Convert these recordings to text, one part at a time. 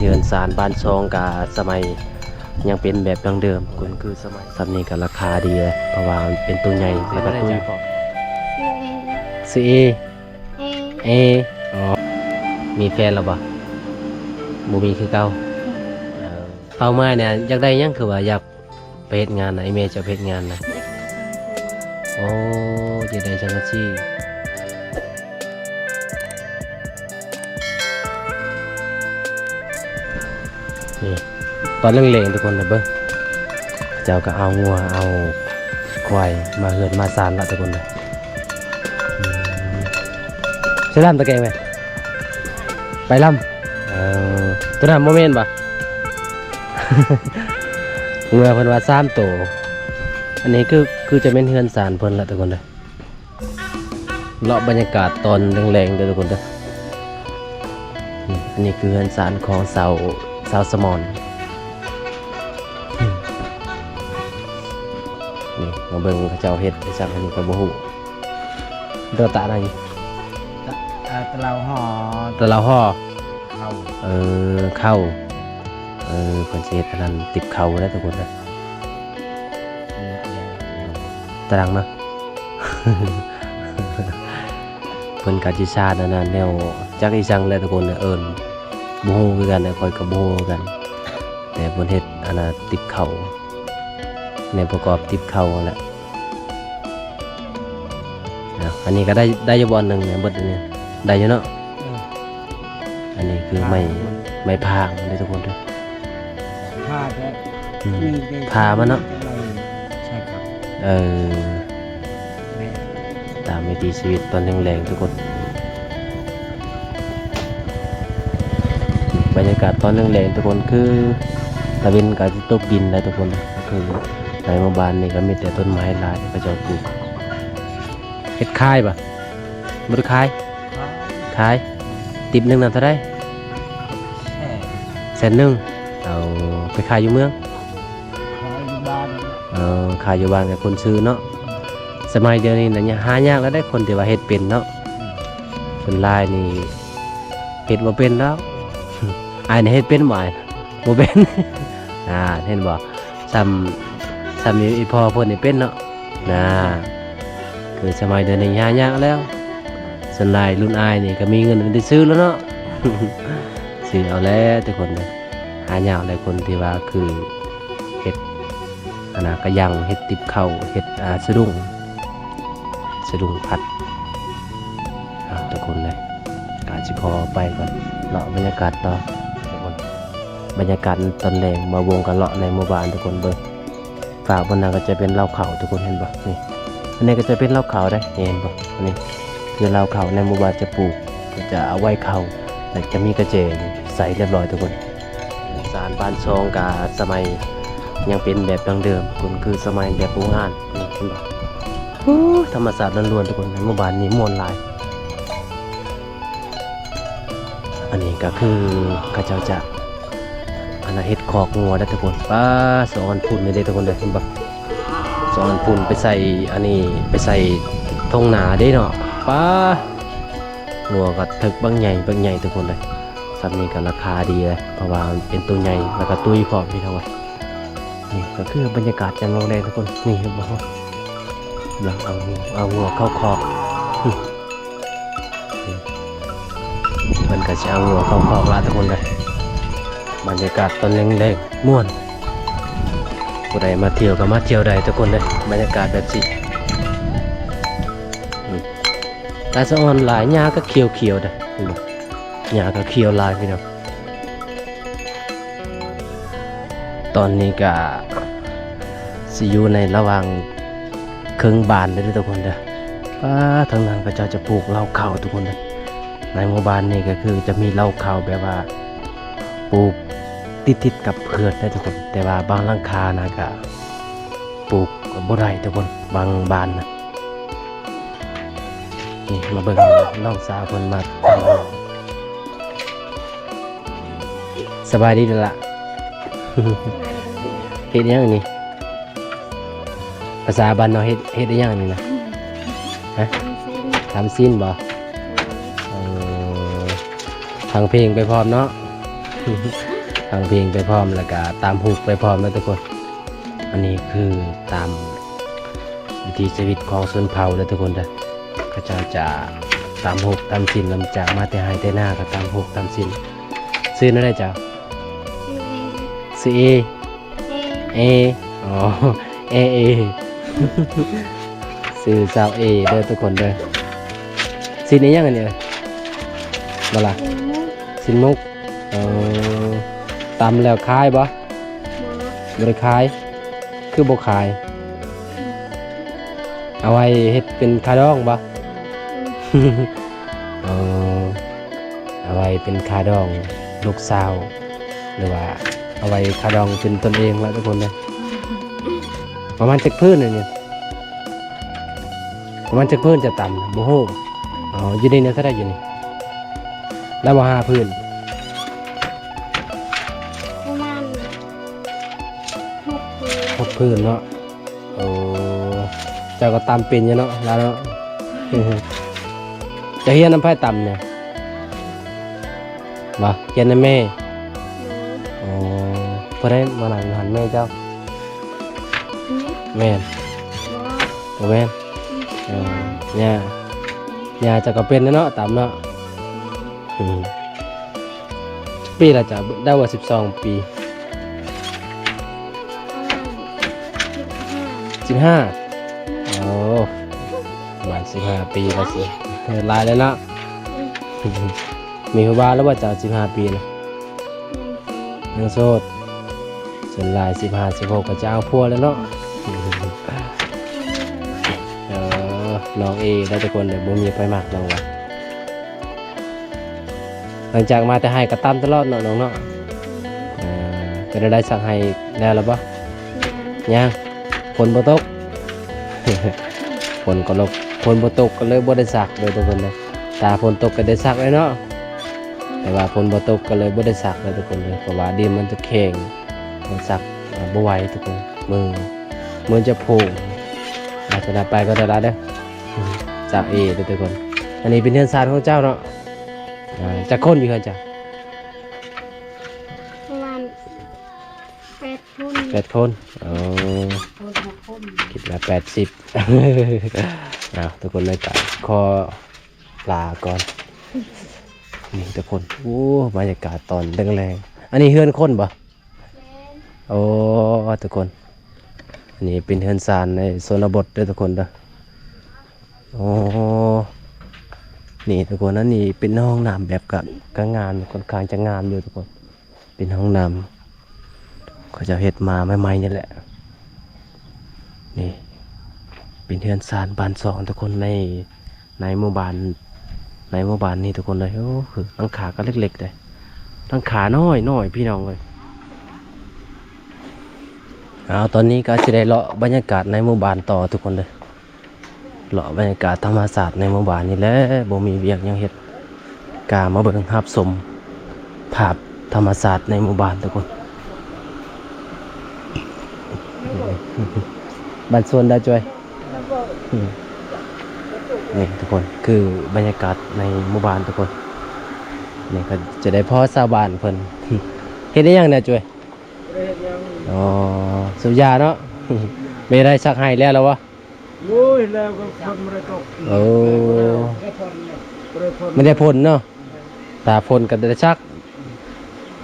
ເຮືອນຊານບ້ານຊ່ອງກະສະໄໝຍັງເປັນແບບດັ້ງເດີມ ກຸນຄືສະໄໝ. ຊຳນີ້ກະລາຄາດີເລີຍ ເພາະວ່າເປັນໂຕໃຫຍ່ ແລ້ວກະຕຸ້ຍພ້ອມ. ຊື່ເອ ເອ ເອ ອໍ ມີແຟນແລ້ວບໍ່? ບໍ່ມີຄືເກົ່າ. ເອີ ເປົ້າໝາຍນີ້ຢາກໄດ້ຫຍັງ? ຄືວ່າຢາກ ໄປເຮັດງານນະ ອີ່ແມ່ເຈົ້າໄປເຮັດງານນະ. ໂອ້ ຈະໄດ້ສັງກະສີ. ນີ້ ຕອນແລງໆ ທຸກຄົນເດີ ເບິ່ງ ເຂົາເຈົ້າກະເອົາງົວເອົາຄວາຍມາເຮືອນມາຊານລະ ທຸກຄົນເດີ. ອືມ ໃສ່ລຳຕະແກງແມ່ ໄປລຳ. ເອີ ໂຕນັ້ນບໍ່ແມ່ນບໍ່? ງົວເພິ່ນວ່າສາມໂຕ. ອັນນີ້ຄື ຄືຈະແມ່ນເຮືອນຊານເພິ່ນລະ ທຸກຄົນເດີ. ເລາະບັນຍາກາດຕອນແລງໆ ເດີ ທຸກຄົນເດີ. ນີ້ ອັນນີ້ຄືເຮືອນຊານຂອງຊາວ ຊາວສະໝອນ. ນີ້ ມາເບິ່ງເຂົາເຈົ້າເຮັດໄປຊັ້ນ ອັນນີ້ກະບໍ່ຮູ້. ຕົວຕະນັ້ນ ຕະ ເອີ ຕະເລົາຫໍ່ ຕະເລົາຫໍ່ ເຂົ້າ ເອີ ເຂົ້າ ເອີ ເພິ່ນຊິເຮັດອັນນັ້ນ ຕິບເຂົ້ານະ ທຸກຄົນນະ. ຕະລັງເນາະ ເພິ່ນກະຊິຊານອັນນັ້ນແນວ ຈັກອີ່ສັງແຫຼະ ທຸກຄົນເອີ່ນ ບໍ່ຮູ້ຄືກັນ ຂ້ອຍກະບໍ່ຮູ້ຄືກັນ ແຕ່ເພິ່ນເຮັດອັນນ່າ ຕິບເຂົ້າ ແນວປະກອບຕິບເຂົ້າຫັ້ນແຫຼະ. ອ່າ ອັນນີ້ກະໄດ້ ໄດ້ຢູ່ບ່ອນໜຶ່ງ ເບິດອັນນີ້ ໄດ້ຢູ່ເນາະ. ເອີ ອັນນີ້ຄືໄມ້ ໄມ້ພາງເດີ ທຸກຄົນເດີ. ພາກະ ອືມ ມີແຕ່ ພາມັນເນາະ. ໃຊ່ ເອີ ແມ່ນ ຕາມວິຖີຊີວິດຕອນແລງໆ ທຸກຄົນ. ບັນຍາກາດຕອນແລງໆ ທຸກຄົນ ຄືຕາເວັນກະຊິຕົກດິນແລ້ວ ທຸກຄົນ. ຄືໃນໝູ່ບ້ານນີ້ກະມີແຕ່ຕົ້ນໄມ້ຫຼາຍ ເຂົາເຈົ້າປູກ. ເຮັດຂາຍບໍ່? ບໍ່ໄດ້ຂາຍ. ຂາຍ ຂາຍ. ຕິບໜຶ່ງນະເທົ່າໃດ? ແສນ ແສນໜຶ່ງ. ເອົາໄປຂາຍຢູ່ເມືອງ? ຂາຍຢູ່ບ້ານ. ເອີ ຂາຍຢູ່ບ້ານກັບຄົນຊື້ເນາະ. ສະໄໝດຽວນີ້ນະ ຫາຍາກແລ້ວເດ້ ຄົນທີ່ວ່າເຮັດເປັນເນາະ. ອືມ ສ່ວນຫຼາຍນີ້ເຮັດບໍ່ເປັນດອກ. ອ້າຍນີ້ເຮັດເປັນບໍ່? ອ້າຍ ບໍ່ເປັນ. ອ່າ ເຫັນບໍ່? ຊ່ຳ ຊ່ຳອີ່ພໍ່ເພິ່ນນີ້ເປັນເນາະ. ນາ ຄືສະໄໝດຽວນີ້ຫາຍາກແລ້ວ. ສ່ວນຫຼາຍລຸ້ນອ້າຍນີ້ກະມີເງິນໄດ້ຊື້ແລ້ວເນາະ. ຊື້ເອົາແຫຼະ ທຸກຄົນເດີ. ຫາຍາກແຫຼະ ຄົນທີ່ວ່າຄືເຮັດ ອັນນ່າ ກະຍັງ ເຮັດຕິບເຂົ້າ ເຮັດ ອ່າ ສະດຸ້ງ ສະດຸ້ງພັດ. ອ່າ ທຸກຄົນເລີຍ ກະຊິຂໍໄປກ່ອນ ເລາະບັນຍາກາດຕໍ່ ທຸກຄົນ. ບັນຍາກາດຕອນແລງ ບ່າວວົງກະເລາະໃນໝູ່ບ້ານ ທຸກຄົນເບິ່ງ. ຟາກບນນັ້ນກະຈະເປັນເລົ້າເຂົ້າ ທຸກຄົນເຫັນບໍ່? ນີ້ ອັນນີ້ກະຈະເປັນເລົ້າເຂົ້າເດ້ ເຫັນບໍ່? ອັນນີ້ຄືເລົ້າເຂົ້າ ໃນໝູ່ບ້ານຈະປູກ ກະຈະເອົາໄວ້ເຂົ້າ ແລະ ຈະມີກະແຈໃສ່ຮຽບຮ້ອຍ ທຸກຄົນ. ສານບ້ານຊ່ອງກະສະໄໝຍັງເປັນແບບດັ້ງເດີມ ກຸນຄືສະໄໝແບບໂບຮານ. ນີ້ເຫັນບໍ່? ໂອ້ ທຳມະຊາດລ້ວນໆ ທຸກຄົນ. ໃນໝູ່ບ້ານນີ້ມ່ວນຫຼາຍ. ອັນນີ້ກະຄືເຂົາເຈົ້າຈະ ອັນນ່າ ເຮັດຄອກງົວເດີ ທຸກຄົນ. ປ້າ ສະອອນຝຸ່ນນີ້ເດ້ ທຸກຄົນເດີ ເຫັນບໍ່? ສະອອນຝຸ່ນໄປໃສ່ ອັນນີ້ ໄປໃສ່ທົ່ງນາເດ້ເນາະ. ປ້າ ງົວກະເຖິກບັກໃຫຍ່ ບັກໃຫຍ່ ທຸກຄົນເດີ. ຊ່ຳນີ້ກະລາຄາດີເລີຍ ເພາະວ່າເປັນໂຕໃຫຍ່ ແລ້ວກະຕຸ້ຍພ້ອມ ພີ່ນ້ອງເອີຍ. ນີ້ກະຄືບັນຍາກາດຍາມແລງໆ ທຸກຄົນ. ນີ້ເຫັນບໍ່? ກຳລັງເອົາ ເອົາງົວເຂົ້າຄອກ. ນີ້ ເພິ່ນກະຊິເອົາງົວເຂົ້າຄອກລະ ທຸກຄົນເດີ. ບັນຍາກາດຕອນແລງໆ ມ່ວນ. ຜູ້ໃດມາທ່ຽວກະມາທ່ຽວໄດ້ ທຸກຄົນເດີ ບັນຍາກາດແບບຊີ້. ອືມ ຕາສະອອນຫຼາຍ ຫຍ້າກະຂຽວໆ ເດ້ ເຫັນບໍ່? ຫຍ້າກະຂຽວຫຼາຍ ພີ່ນ້ອງ. ຕອນນີ້ກະຊິຢູ່ໃນລະຫວ່າງເຄິ່ງບ້ານເດີ ທຸກຄົນເດີ. ປ້າ ທາງນັ້ນເຂົາເຈົ້າຈະປູກເລົ້າເຂົ້າ ທຸກຄົນເດີ. ໃນໝູ່ບ້ານນີ້ກະຄືຈະມີເລົ້າເຂົ້າແບບວ່າປູກຕິດໆ ກັບເຮືອນເດີ ທຸກຄົນ. ແຕ່ວ່າບາງຫຼັງຄານະກະ ປູກບໍ່ໄດ້ ທຸກຄົນ ບາງບ້ານນະ. ນີ້ ມາເບິ່ງນ້ອງສາວເພິ່ນມາ. ສະບາຍດີເດີ້ລະ. ເຮັດຫຍັງນີ້? ພາສາບ້ານເຮົາເຮັດ ເຮັດອີ່ຫຍັງນີ້ນະ? ຮະ? ທຳຊີ້ນ. ທຳຊີ້ນບໍ່? ເອີ ຟັງເພງໄປພ້ອມເນາະ. ຟັງເພງໄປພ້ອມ ແລ້ວກະຕຳຫູກໄປພ້ອມເດີທຸກຄົນ. ອັນນີ້ຄືຕາມວິຖີຊີວິດຂອງຊົນເຜົ່າເດີທຸກຄົນເດີ. ເຂົາເຈົ້າຈະຕຳຫູກຕຳສິນ ຫຼັງຈາກມາແຕ່ໄຮ່ແຕ່ນາກໍຕຳຫູກຕຳສິນ. ຊື່ແນວໃດເຈົ້າ? ຊື່ເອ ຊື່ເອ ເອ ອໍ ເອ ເອ ຊື່ສາວເອເດີທຸກຄົນເດີ. ສິນອີ່ຫຍັງອັນນີ້ເອີຍ? ບໍ່ລະ? ສິນໝົກ ເອີ ຕຳແລ້ວຂາຍບໍ່? ບໍ່ ບໍ່ໄດ້ຂາຍ. ຄືບໍ່ຂາຍ? ເອົາໄວ້ເຮັດເປັນຄາດອງບໍ່? ເອີ ເອົາໄວ້ເປັນຄາດອງລູກສາວ ຫຼືວ່າເອົາໄວ້ຄາດອງເປັນຕົນເອງລະທຸກຄົນເດີ. ປະມານຈັກພື້ນອັນນີ້? ປະມານຈັກພື້ນຈະຕຳ? ບໍ່ຮູ້. ອໍ ຢູ່ນີ້ແນວເທົ່າໃດຢູ່ນີ້? ໄດ້ບໍ່ ຫ້າພື້ນ? ປະມານຫົກພື້ນ ຫົກພື້ນເນາະ. ໂອ້ ເຈົ້າກໍຕຳເປັນຢູ່ເນາະ ລາວເນາະ. ເຈົ້າຮຽນນຳໃຜຕຳນີ້? ບໍ່ ຮຽນນຳແມ່. ໂດຍ. ອໍ ຜູ້ໃດມານັ່ງຢູ່ຫັ້ນ ແມ່ເຈົ້າ? ອັນນີ້? ແມ່ນ. ບໍ່ ບໍ່ແມ່ນ. ອືມ ເອີ ຍ່າ ຍ່າ. ຍ່າເຈົ້າກໍເປັນແລ້ວເນາະ ຕຳເນາະ. ອືມ ອືມ ປີລະເຈົ້າ? ໄດ້ວ່າສິບສອງປີ. ປະມານສິບຫ້າ ສິບຫ້າ. ໂອ້ ປະມານສິບຫ້າປີລະຊິ ເອີ ຫຼາຍແລ້ວເນາະ. ອືມ ມີຜູ້ບ່າວແລ້ວບໍ່ເຈົ້າ ສິບຫ້າປີນະ? ຍັງໂສດ ຍັງໂສດ. ສ່ວນຫຼາຍສິບຫ້າ ສິບຫົກກໍຈະເອົາຜົວແລ້ວເນາະ. ເອີ ນ້ອງເອໄດ້ແຕ່ຄົນດຽວ ບໍ່ມີໃຜມັກນ້ອງວ່າ. ຫຼັງຈາກມາແຕ່ໄຮ່ກໍຕຳຕະຫຼອດເນາະນ້ອງເນາະ. ເອີ ເປັນແນວໃດ ຊັກໄຮ່ແລ້ວລະບໍ່? ຍັງ ຍັງ. ຝົນບໍ່ຕົກ ຝົນກໍລົກ ຝົນບໍ່ຕົກກໍເລີຍບໍ່ໄດ້ຊັກເດີທຸກຄົນເດີ. ຖ້າຝົນຕົກກໍໄດ້ຊັກແລ້ວເນາະ ແຕ່ວ່າຝົນບໍ່ຕົກກໍເລີຍບໍ່ໄດ້ຊັກເດີທຸກຄົນເດີ ເພາະວ່າດິນມັນຈະແຂງ ມັນຊັກ ເອີ ບໍ່ໄຫວທຸກຄົນ. ມື ມືຈະໂພງ. ອາ ສະນັ້ນໄປກ່ອນເດີ ສາວເອເດີທຸກຄົນ. ອັນນີ້ເປັນເຮືອນຊານຂອງເຈົ້າເນາະ. ອາ ຈັກຄົນຢູ່ເຮືອນເຈົ້າ? ປະມານແປດຄົນ ແປດຄົນ. ອໍ ຄົນ ຫົກຄົນ ຄິດວ່າແປດສິບ. ເອົາ ທຸກຄົນເດີ ກໍຂໍລາກ່ອນ. ນີ້ທຸກຄົນ ໂອ້ ບັນຍາກາດຕອນແລງໆ. ອັນນີ້ເຮືອນຄົນບໍ່? ແມ່ນ. ໂອ້ ທຸກຄົນ ອັນນີ້ເປັນເຮືອນຊານໃນຊົນນະບົດເດີທຸກຄົນເດີ. ໂອ້ ນີ້ທຸກຄົນ ອັນນີ້ເປັນຫ້ອງນ້ຳແບບ ກະ ກະງາມ ຂ້ອນຂ້າງຈະງາມຢູ່ທຸກຄົນ. ເປັນຫ້ອງນ້ຳ ເຂົາເຈົ້າເຮັດມາໃໝ່ໆນີ້ແຫຼະ. ນີ້ເປັນເຮືອນຊານບ້ານຊ່ອງທຸກຄົນ ໃນ ໃນໝູ່ບ້ານ ໃນໝູ່ບ້ານນີ້ທຸກຄົນເອີຍ. ໂອ້ ຫຼັງຄາກໍເລັກໆເດ້ ຫຼັງຄານ້ອຍໆ ພີ່ນ້ອງເອີຍ. ເອົາ ຕອນນີ້ກໍຊິໄດ້ເລາະບັນຍາກາດໃນໝູ່ບ້ານຕໍ່ທຸກຄົນເດີ. ເລາະບັນຍາກາດທຳມະຊາດໃນໝູ່ບ້ານນີ້ແຫຼະ ບໍ່ມີວຽກຫຍັງເຮັດ ກະມາເບິ່ງຮັບຊົມພາບທຳມະຊາດໃນໝູ່ບ້ານທຸກຄົນ. ບ້ານສວນດາວຈ້ວຍ. ນີ້ທຸກຄົນ ຄືບັນຍາກາດໃນໝູ່ບ້ານທຸກຄົນ. ນີ້ກໍຈະໄດ້ພໍ້ຊາວບ້ານເພິ່ນ ເຮັດອີ່ຫຍັງແດ່ຈ້ວຍ? ອໍ ສູບຢາເນາະ. ແມ່ນໄດ້ຊັກໄຮ່ແລ້ວລະບໍ່? ໂອ້ຍ ແລ້ວກໍຝົນບໍ່ໄດ້ຕົກ. ໂອ້ ບໍ່ໄດ້ຝົນເນາະ. ຖ້າຝົນກໍໄດ້ຊັກ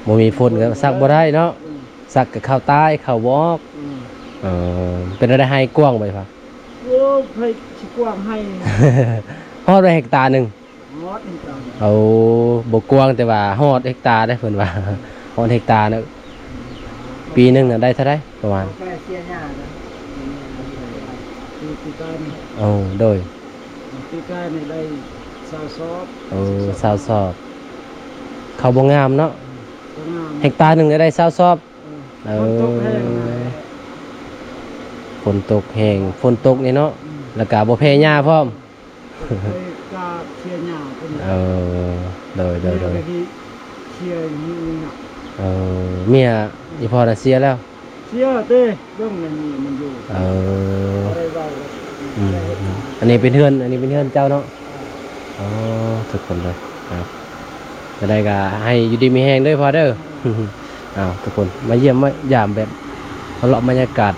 ບໍ່ມີຝົນກໍຊັກບໍ່ໄດ້ເນາະ. ອືມ ຊັກກໍເຂົ້າຕາຍ ເຂົ້າບໍ່ອອກ. ອືມ ເອີ ເປັນແນວໃດ ໄຮ່ກວ້າງບໍ່? ໂອ້ ໃຜຊິກວ້າງໄຮ່. ຮອດໄດ້ເຮັກຕາໜຶ່ງ. ຮອດເຮັກຕາ. ໂອ້ ບໍ່ກວ້າງ ແຕ່ວ່າຮອດເຮັກຕາເດ້ ເພິ່ນວ່າ ຮອດເຮັກຕາເນາະ. ປີໜຶ່ງນະໄດ້ເທົ່າໃດປະມານ? ເອົາໄປເສຍຫຍ້ານະ ປີ ປີກາຍນີ້. ໂອ້ ໂດຍ ປີກາຍນີ້ໄດ້ຊາວສອບ. ໂອ້ ຊາວສອບ ເຂົ້າບໍ່ງາມເນາະ. ບໍ່ງາມ. ເຮັກຕາໜຶ່ງໄດ້ຊາວສອບ. ເອີ ເອີ ຝົນຕົກແຮງນະ ຝົນຕົກແຮງ ຝົນຕົກນີ້ເນາະ. ອືມ ແລ້ວກະບໍ່ແຜ່ຫຍ້າພ້ອມ. ໄປກາເສຍຫຍ້າເພິ່ນ. ເອີ ໂດຍ ໂດຍ ໂດຍ ເສຍຢູ່ນີ້ນະ. ເອີ ເມຍອີ່ພໍ່ນະເສຍແລ້ວ? ເສຍເດ້ ເບິ່ງໃນນີ້ມັນຢູ່. ເອີ ບໍ່ໄດ້ເວົ້າ. ອືມ ອັນນີ້ເປັນເຮືອນ ອັນນີ້ເປັນເຮືອນເຈົ້າເນາະ. ອໍ ທຸກຄົນເດີ ເອົາ ຈັ່ງໃດກໍໃຫ້ຢູ່ດີມີແຮງເດີພໍ່ເດີ. ອ້າວ ທຸກຄົນ ມາຢ້ຽມມາຢາມແບບເລາະບັນຍາກາດ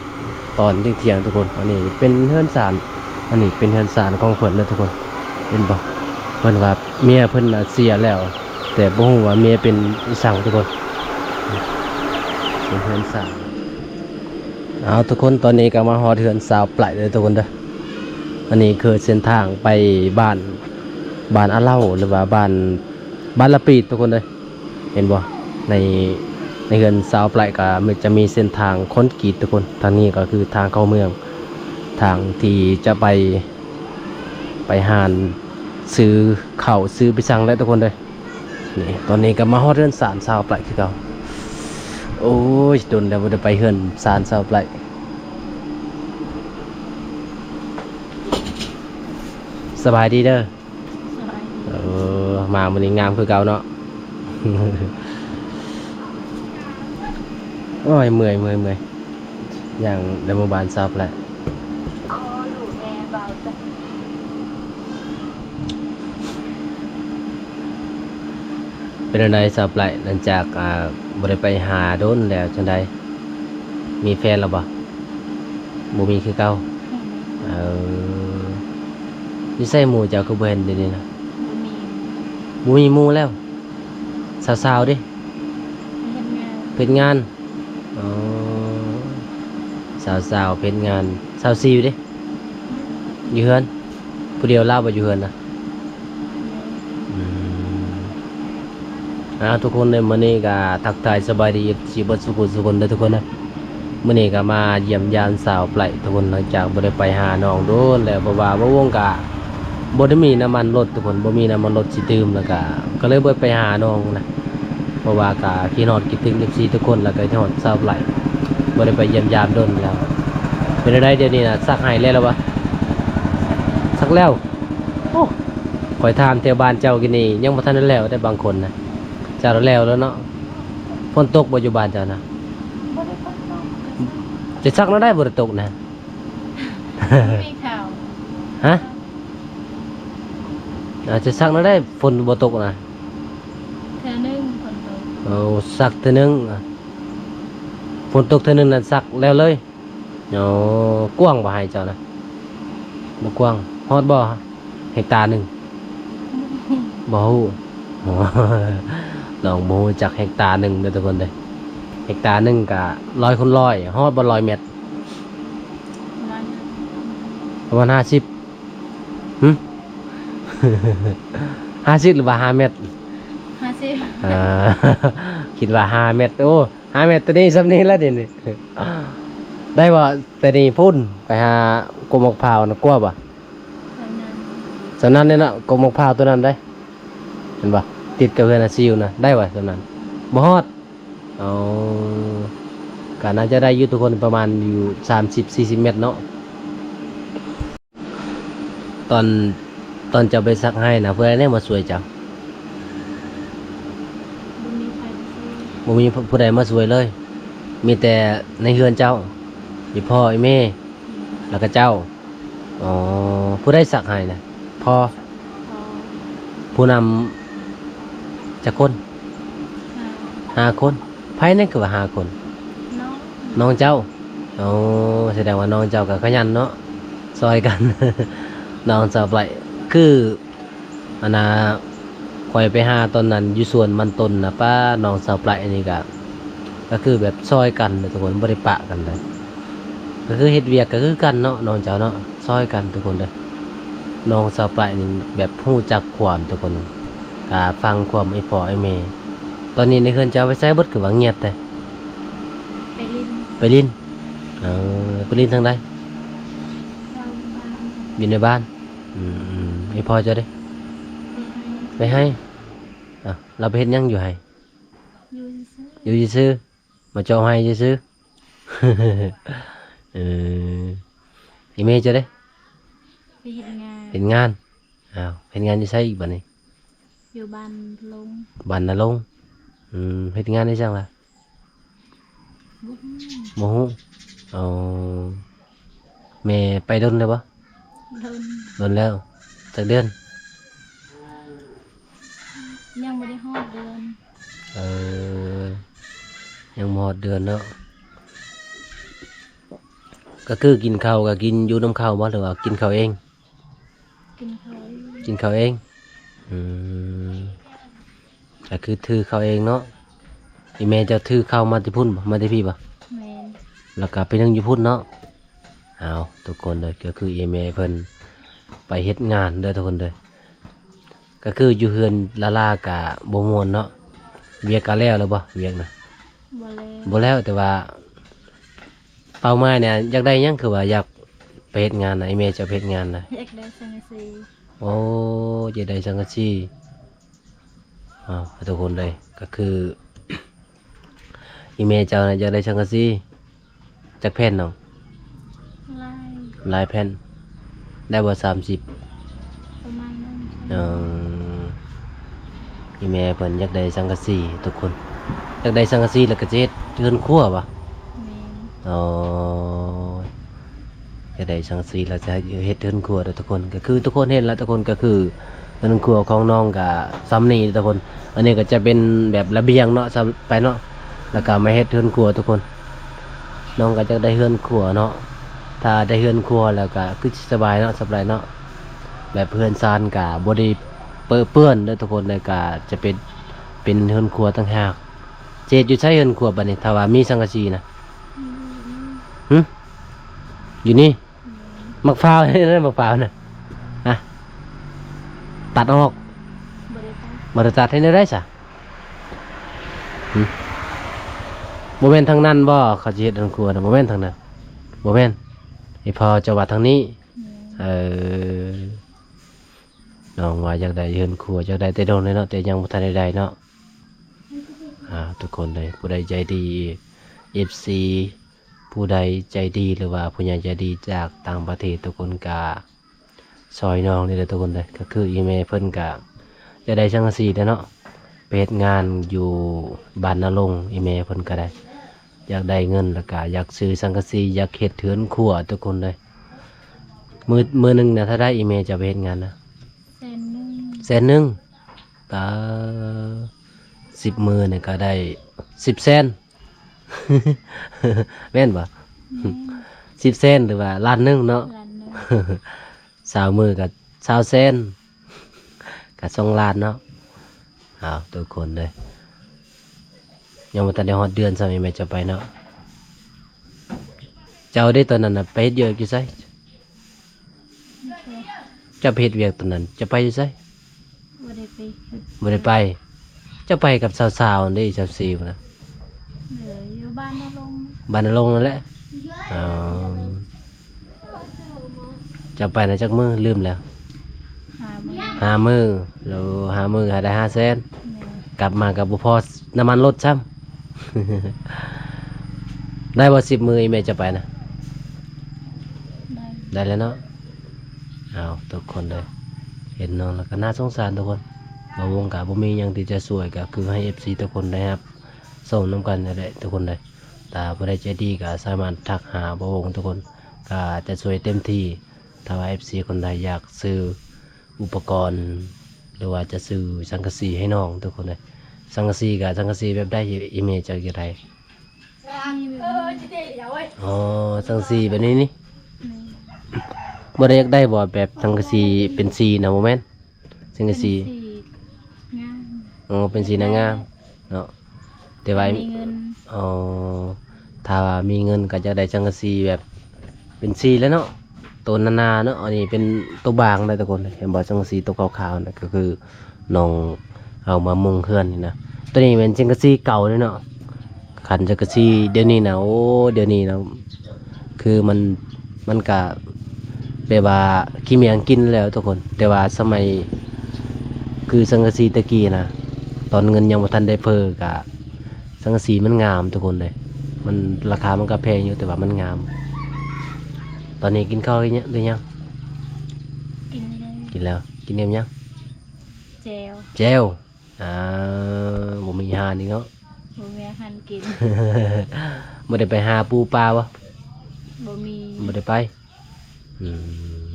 ຕອນທ່ຽງໆ ທຸກຄົນ. ອັນນີ້ເປັນເຮືອນຊານ ອັນນີ້ເປັນເຮືອນຊານຂອງເພິ່ນເດີທຸກຄົນ. ເຫັນບໍ່? ເພິ່ນວ່າເມຍເພິ່ນນະເສຍແລ້ວ ແຕ່ບໍ່ຮູ້ວ່າເມຍເປັນອີ່ສັງທຸກຄົນ. ເປັນເຮືອນຊານ. ເອົາ ທຸກຄົນ ຕອນນີ້ກໍມາຮອດເຮືອນຊາວໄປເດີທຸກຄົນເດີ. ອັນນີ້ຄືເສັ້ນທາງໄປບ້ານ ບ້ານອາເລົາ ຫຼືວ່າບ້ານ ບ້ານລະປີດທຸກຄົນເດີ. ເຫັນບໍ່? ໃນ ໃນເຮືອນຊາວໄປກໍຈະມີເສັ້ນທາງຄອນກຣີດທຸກຄົນ. ທາງນີ້ກໍຄືທາງເຂົ້າເມືອງ ທາງທີ່ຈະໄປ ໄປຮ້ານຊື້ເຂົ້າຊື້ໄປສັງແຫຼະທຸກຄົນເດີ. ນີ້ ຕອນນີ້ກໍມາຮອດເຮືອນຊານຊາວໄປຄືເກົ່າ. ໂອ້ຍ ດົນແລ້ວບໍ່ໄດ້ໄປເຮືອນຊານຊາວໄປ. ສະບາຍດີເດີ. ເອີ ມາມື້ນີ້ງາມຄືເກົ່າເນາະ. ໂອ້ຍ ເມື່ອຍ ເມື່ອຍ ເມື່ອຍ ຍ່າງໃນໝູ່ບ້ານຊາວແປ. ເປັນແນວໃດຊາວແປ ຫຼັງຈາກ ອ່າ ບໍ່ໄດ້ໄປຫາດົນແລ້ວ ຈັ່ງໃດ ມີແຟນແລ້ວບໍ່? ບໍ່ມີຄືເກົ່າ. ເອີ ຢູ່ໃສໝູ່ເຈົ້າ ຄືບໍ່ເຫັນດຽວນີ້ນະ? ບໍ່ມີ ບໍ່ມີໝູ່ແລ້ວ. ສາວໆເດ? ໄປເຮັດງານ ເຮັດງານ. ອໍ ສາວໆ ເຮັດງານ. ສາວຊິວເດ? ຢູ່ເຮືອນ ຜູ້ດຽວລາວບໍ່? ຢູ່ເຮືອນນະ. ອືມ ອ້າວ ທຸກຄົນເດີ ມື້ນີ້ກໍທັກທາຍສະບາຍດີ ເອັຟຊີ ເບິດສູ່ຜູ້ສູ່ຄົນເດີທຸກຄົນເດີ. ມື້ນີ້ກໍມາຢ້ຽມຢາມສາວໄປທຸກຄົນ ຫຼັງຈາກບໍ່ໄດ້ໄປຫານ້ອງດົນແລ້ວ ເພາະວ່າບ່າວວົງກະບໍ່ໄດ້ມີນ້ຳມັນລົດທຸກຄົນ ບໍ່ມີນ້ຳມັນລົດຊິຕື່ມ ແລ້ວກະ ກໍເລີຍບໍ່ໄດ້ໄປຫານ້ອງນະ ເພາະວ່າກະຄິດຮອດຄິດເຖິງ ເອັຟຊີ ທຸກຄົນ ແລ້ວກະຄິດຮອດສາວໄປ ບໍ່ໄດ້ໄປຢ້ຽມຢາມດົນແລ້ວ. ເປັນແນວໃດດຽວນີ້ນະ ຊັກໄຫ້ແລ້ວລະວະ? ຊັກແລ້ວ. ໂອ້ ຂ້ອຍຖາມແຖວບ້ານເຈົ້າກີ້ນີ້ ຍັງບໍ່ທັນໄດ້ແລ້ວເດ້ ບາງຄົນນະ. ເຈົ້າແລ້ວແລ້ວເນາະ. ຝົນຕົກບໍ່ຢູ່ບ້ານເຈົ້ານະ? ບໍ່ໄດ້ຝົນຕົກ. ຈະຊັກແນວໃດບໍ່ໄດ້ຕົກນະ? ມີຂ່າວ. ຮະ? ອາດຈະຊັກແນວໃດຝົນບໍ່ຕົກນະ? ເທື່ອໜຶ່ງຝົນຕົກ. ໂອ້ ຊັກເທື່ອໜຶ່ງ. ຝົນຕົກເທື່ອໜຶ່ງນັ້ນຊັກແລ້ວເລີຍ. ໂອ້ ກວ້າງບໍ່ໄຮ່ເຈົ້ານະ? ບໍ່ກວ້າງ. ຮອດບໍ່ເຮັກຕາໜຶ່ງ? ບໍ່ຮູ້. ນ້ອງບໍ່ຮູ້ຈັກເຮັກຕາໜຶ່ງເດີທຸກຄົນເດີ. ເຮັກຕາໜຶ່ງກະຮ້ອຍຄູນຮ້ອຍ ຮອດບໍ່ຮ້ອຍແມັດ? ປະມານຫ້າສິບ. ຫຶ? ຫ້າສິບ ຫຼືວ່າຫ້າແມັດ? ຫ້າສິບ. ເອີ ຄິດວ່າຫ້າແມັດ. ໂອ້ ຫ້າແມັດ ຕົວນີ້ສ່ຳນີ້ລະເດນີ້. ໄດ້ບໍ່? ແຕ່ນີ້ພຸ້ນໄປຫາກົກໝາກພ້າວນະ ກວ້າງບໍ່? ສ່ຳນັ້ນ. ສ່ຳນັ້ນເດເນາະ ກົກໝາກພ້າວຕົວນັ້ນເດ້ ເຫັນບໍ່? ຕິດກັບເຮືອນອາຊິວນະ ໄດ້ບໍ່ສ່ຳນັ້ນ? ບໍ່ຮອດ. ອໍ ກໍໜ້າຈະໄດ້ຢູ່ທຸກຄົນ ປະມານຢູ່ສາມສິບ ສີ່ສິບແມັດເນາະ. ຕອນ ຕອນເຈົ້າໄປຊັກໄຮ່ນະ ຜູ້ໃດແດ່ມາຊ່ວຍເຈົ້າ? ບໍ່ມີໃຜມາຊ່ວຍ. ບໍ່ມີຜູ້ໃດມາຊ່ວຍເລີຍ ມີແຕ່ໃນເຮືອນເຈົ້າ ອີ່ພໍ່ ອີ່ແມ່ ແລ້ວກະເຈົ້າ. ອໍ ຜູ້ໃດຊັກໄຫ້ນະ? ພໍ່. ຜູ້ນຳຈັກຄົນ? ຫ້າ ຫ້າຄົນ. ໃຜນັ້ນຄືວ່າຫ້າຄົນ? ນ້ອງ ນ້ອງເຈົ້າ. ໂອ້ ສະແດງວ່ານ້ອງເຈົ້າກໍຂະຫຍັນເນາະ ຊ່ອຍກັນ. ນ້ອງສາວໄປ ຄື ອັນນ່າ ຂ້ອຍໄປຫາຕອນນັ້ນຢູ່ສວນມັນຕົ້ນນະ ປ້າ ນ້ອງສາວໄປນີ້ກະ ກໍຄືແບບຊ່ອຍກັນເດີທຸກຄົນ ບໍ່ໄດ້ປະກັນເດີ. ກໍຄືເຮັດວຽກກໍຄືກັນເນາະ ນ້ອງເຈົ້າເນາະ ຊ່ອຍກັນທຸກຄົນເດີ. ນ້ອງສາວໄປນີ້ແບບຮູ້ຈັກຄວາມທຸກຄົນ ກະຟັງຄວາມອີ່ພໍ່ອີ່ແມ່. ຕອນນີ້ໃນເຮືອນເຈົ້າໄປໃສເບິດ ຄືວ່າງຽບແທ້? ໄປຫຼິ້ນ. ໄປຫຼິ້ນ. ເອີ ໄປຫຼິ້ນທາງໃດ? ຢູ່ໃນບ້ານ. ອືມ ອີ່ພໍ່ເຈົ້າເດ? ໄປໄຮ່. ໄປໄຮ່. ອ້າວ ລາວໄປເຮັດຫຍັງຢູ່ໄຮ່? ຢູ່ຊື່ໆ. ມາເຈາະໄຮ່ຊື່ໆ. ເອີ ອີ່ແມ່ເຈົ້າເດ? ໄປເຮັດງານ. ເຮັດງານ. ອ້າວ ເຮັດງານຢູ່ໃສອີກບາດນີ້? ຢູ່ບ້ານນາລົງ. ບ້ານນາລົງ. ອືມ ເຮັດງານອີ່ຫຍັງລະ? ບໍ່ຮູ້. ບໍ່ຮູ້. ອໍ ແມ່ໄປດົນແລ້ວບໍ່? ດົນ. ດົນແລ້ວ. ຈັກເດືອນ? ຍັງບໍ່ໄດ້ຮອດເດືອນ. ເອີ ຍັງບໍ່ຮອດເດືອນເນາະ. ກໍຄືກິນເຂົ້າກໍກິນຢູ່ນຳເຂົາບໍ່ ຫຼືວ່າກິນເຂົ້າເອງ? ກິນເຂົ້າເອງ. ກິນເຂົ້າເອງ. ອືມ ກໍຄືຖືເຂົ້າເອງເນາະ. ອີ່ແມ່ເຈົ້າຖືເຂົ້າມາແຕ່ພຸ້ນບໍ່ ມາແຕ່ພີ້ບໍ່? ແມ່ນ. ແລ້ວກໍໄປໜຶ້ງຢູ່ພຸ້ນເນາະ. ເອົາ ທຸກຄົນເດີ ກໍຄືອີ່ແມ່ເພິ່ນໄປເຮັດງານເດີທຸກຄົນເດີ. ກໍຄືຢູ່ເຮືອນຫຼ້າໆກະບໍ່ມ່ວນເນາະ. ວຽກກະແລ້ວແລ້ວບໍ່ ວຽກນະ? ບໍ່ແລ້ວ. ບໍ່ແລ້ວ ແຕ່ວ່າເປົ້າໝາຍນະ ຢາກໄດ້ຫຍັງ? ຄືວ່າຢາກໄປເຮັດງານນະ ອີ່ແມ່ເຈົ້າໄປເຮັດງານນະ? ຢາກໄດ້ສັງກະສີ. ໂອ້ ຢາກໄດ້ສັງກະສີ. ອ້າວ ທຸກຄົນເດີ ກໍຄື ອີ່ແມ່ເຈົ້ານະຢາກໄດ້ສັງກະສີຈັກແຜ່ນນ້ອງ? ຫຼາຍ ຫຼາຍແຜ່ນ ໄດ້ບໍ່ ສາມສິບ? ປະມານນັ້ນ. ເອີ ອີ່ແມ່ເພິ່ນຢາກໄດ້ສັງກະສີທຸກຄົນ ຢາກໄດ້ສັງກະສີແລ້ວກໍຈະເຮັດເຮືອນຄົວບໍ່? ແມ່ນ. ອໍ ຈະໄດ້ສັງກະສີແລ້ວຈະເຮັດເຮືອນຄົວເດີທຸກຄົນ. ກໍຄືທຸກຄົນເຫັນລະທຸກຄົນ ກໍຄືເຮືອນຄົວຂອງນ້ອງກະສ່ຳນີ້ເດີທຸກຄົນ. ອັນນີ້ກໍຈະເປັນແບບລະບຽງເນາະ ສ່ຳໄປເນາະ ແລ້ວກໍມາເຮັດເຮືອນຄົວທຸກຄົນ. ນ້ອງກໍຢາກໄດ້ເຮືອນຄົວເນາະ ຖ້າໄດ້ເຮືອນຄົວແລ້ວກໍຄືຊິສະບາຍເນາະ ສະບາຍເນາະ ແບບເຮືອນຊານກໍບໍ່ໄດ້ເປິເປື້ອນເດີທຸກຄົນ ແລ້ວກໍຈະເປັນ ເປັນເຮືອນຄົວຕ່າງຫາກ. ຈະເຮັດຢູ່ໃສເຮືອນຄົວບັດນີ້ ຖ້າວ່າມີສັງກະສີນະ? ຫຶ? ຢູ່ນີ້? ໝາກພ້າວ ໝາກພ້າວນະ ຮະ ຕັດອອກ. ບໍ່ໄດ້ຕັດ. ບໍ່ໄດ້ຕັດ ເຮັດແນວໃດຊະ? ຫຶ? ບໍ່ແມ່ນທາງນັ້ນບໍ່ ເຂົາຊິເຮັດເຮືອນຄົວນະ? ບໍ່ແມ່ນທາງນັ້ນ ບໍ່ແມ່ນ. ອີ່ພໍ່ເຈົ້າວ່າທາງນີ້. ແມ່ນ. ເອີ ນ້ອງວ່າຢາກໄດ້ເຮືອນຄົວ ຢາກໄດ້ແຕ່ດົນແລ້ວເນາະ ແຕ່ຍັງບໍ່ທັນໄດ້ໄດ້ເນາະ. ອ່າ ທຸກຄົນເລີຍ ຜູ້ໃດໃຈດີ ເອັຟຊີ ຜູ້ໃດໃຈດີ ຫຼືວ່າຜູ້ໃຫຍ່ໃຈດີຈາກຕ່າງປະເທດ ທຸກຄົນກະຊ່ອຍນ້ອງນີ້ເດີທຸກຄົນເດີ. ກໍຄືອີ່ແມ່ເພິ່ນກະຢາກໄດ້ສັງກະສີແຫຼະເນາະ ໄປເຮັດງານຢູ່ບ້ານນາລົງ. ອີ່ແມ່ເພິ່ນກະໄດ້ ຢາກໄດ້ເງິນ ແລ້ວກະຢາກຊື້ສັງກະສີ ຢາກເຮັດເຮືອນຄົວທຸກຄົນເລີຍ. ມື້ ມື້ໜຶ່ງນະເທົ່າໃດ ອີ່ແມ່ຈະໄປເຮັດງານນະ? ແສນໜຶ່ງ. ແສນໜຶ່ງ? ຕາ ສິບມື້ນີ້ກໍໄດ້ສິບແສນ ແມ່ນບໍ່? ແມ່ນ. ສິບແສນ ຫຼືວ່າລ້ານໜຶ່ງເນາະ? ລ້ານໜຶ່ງ. ຊາວມື້ກໍຊາວແສນ ກໍສອງລ້ານເນາະ. ເອົາ ທຸກຄົນເດີ ຍັງບໍ່ທັນໄດ້ຮອດເດືອນຊ້ຳ ແມ່ນຈະໄປເນາະ. ເຈົ້າເດ້ ຕອນນັ້ນນະ ໄປເຮັດວຽກຢູ່ໃສ? ເຈົ້າໄປເຮັດວຽກຕອນນັ້ນ ເຈົ້າໄປຢູ່ໃສ? ບໍ່ໄດ້ໄປເຮັດ. ບໍ່ໄດ້ໄປ. ເຈົ້າໄປກັບສາວໆ ເດ້ ຊາວສີ່ພຸ້ນນະ? ເອີ ຢູ່ບ້ານນາລົງ. ບ້ານນາລົງນັ້ນແຫຼະ. ອໍ ເຈົ້າໄປນະຈັກມື້? ລືມແລ້ວ. ຫ້າມື້. ຫ້າມື້. ໂລ ຫ້າມື້ຫາໄດ້ຫ້າແສນ. ແມ່ນ. ກັບມາກໍບໍ່ພໍນ້ຳມັນລົດຊ້ຳ. ໄດ້ບໍ່ ສິບມື້ ອີ່ແມ່ຈະໄປນະ? ໄດ້. ໄດ້ແລ້ວເນາະ. ເອົາ ທຸກຄົນເດີ ເຫັນນ້ອງແລ້ວກໍໜ້າສົງສານທຸກຄົນ. ບ່າວວົງກໍບໍ່ມີຫຍັງທີ່ຈະຊ່ວຍ ກໍຄືໃຫ້ເອັຟຊີທຸກຄົນໄດ້ຮັບຊົມນຳກັນນັ້ນແຫຼະທຸກຄົນເດີ. ຖ້າຜູ້ໃດໃຈດີກໍສາມາດທັກຫາບ່າວວົງທຸກຄົນ ກໍຈະຊ່ວຍເຕັມທີ່. ຖ້າວ່າເອັຟຊີຄົນໃດຢາກຊື້ອຸປະກອນ ຫຼືວ່າຈະຊື້ສັງກະສີໃຫ້ນ້ອງທຸກຄົນເດີ. ສັງກະສີກໍສັງກະສີແບບໃດ ອີ່ແມ່ເຈົ້າຢາກໄດ້? ອໍ ສັງກະສີແບບນີ້ນີ້. ບໍ່ໄດ້ຢາກໄດ້ບໍ່ ແບບສັງກະສີເປັນສີນະ? ບໍ່ແມ່ນ ສັງກະສີ ເປັນສີງາມ. ອໍ ເປັນສີນາງາມເນາະ ແຕ່ວ່າ ມີເງິນ. ອໍ ຖ້າວ່າມີເງິນກໍຢາກໄດ້ສັງກະສີແບບເປັນສີແຫຼະເນາະ ໂຕໜາໆເນາະ. ອັນນີ້ເປັນໂຕບາງໄດ໋ທຸກຄົນ ເຫັນບໍ່? ສັງກະສີໂຕຂາວໆນະ ກໍຄືນ້ອງເອົາມາມຸງເຮືອນນີ້ນະ. ໂຕນີ້ແມ່ນສັງກະສີເກົ່າເດ້ເນາະ. ຄັນຈັກກະຊີດຽວນີ້ນະ ໂອ້ ດຽວນີ້ນະ ຄືມັນ ມັນກະແບບວ່າຂີ້ເມຍກິນແລ້ວທຸກຄົນ. ແຕ່ວ່າສະໄໝ ຄືສັງກະຊີແຕ່ກີ້ນະ ຕອນເງິນຍັງບໍ່ທັນໄດ້ເຟີ້ກະ ສັງກະສີມັນງາມທຸກຄົນເລີຍ. ມັນ ລາຄາມັນກະແພງຢູ່ ແຕ່ວ່າມັນງາມ. ຕອນນີ້ກິນເຂົ້າຫຼືຍັງ? ກິນແລ້ວ. ກິນແລ້ວ. ກິນກັບຫຍັງ? ແຈ່ວ. ແຈ່ວ. ອ່າ ບໍ່ມີອາຫານອີກເນາະ. ບໍ່ມີອາຫານກິນ. ບໍ່ໄດ້ໄປຫາປູປາບໍ່? ບໍ່ມີ. ບໍ່ໄດ້ໄປ. ອືມ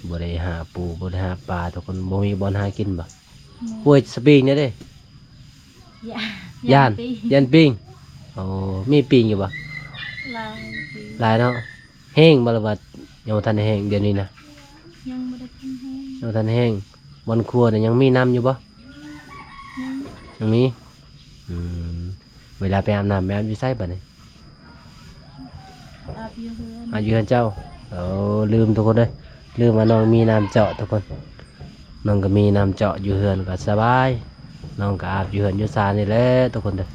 ບໍ່ໄດ້ຫາປູ ບໍ່ໄດ້ຫາປາທຸກຄົນ. ບໍ່ມີບ່ອນຫາກິນບໍ່? ອືມ. ຫ້ວຍສະປີງນີ້ເດ້? ຢ້ານ ຢ້ານ ຢ້ານປີງ. ຢ້ານປີງ. ໂອ້ ມີປີ້ງຢູ່ບໍ່? ຫຼາຍປີ ຫຼາຍເນາະ. ແຫ້ງບໍ່ ຫຼືວ່າຍັງບໍ່ທັນໄດ້ແຫ້ງດຽວນີ້ນະ? ຍັງບໍ່ໄດ້ທັນແຫ້ງ ຍັງບໍ່ທັນແຫ້ງ. ບ່ອນຄົວນີ້ຍັງມີນ້ຳຢູ່ບໍ່? ຍັງ ຍັງມີ. ອືມ ເວລາໄປອາບນ້ຳ ໄປອາບຢູ່ໃສບັດນີ້? ອາບຢູ່ເຮືອນ ອາບຢູ່ເຮືອນເຈົ້າ. ໂອ້ ລືມທຸກຄົນເອີຍ ລືມວ່ານ້ອງມີນ້ຳເຈາະທຸກຄົນ. ນ້ອງກໍມີນ້ຳເຈາະຢູ່ເຮືອນກໍສະບາຍ ນ້ອງກໍອາບຢູ່ເຮືອນຢູ່ຊານນີ້ແຫຼະທຸກຄົນເດີ.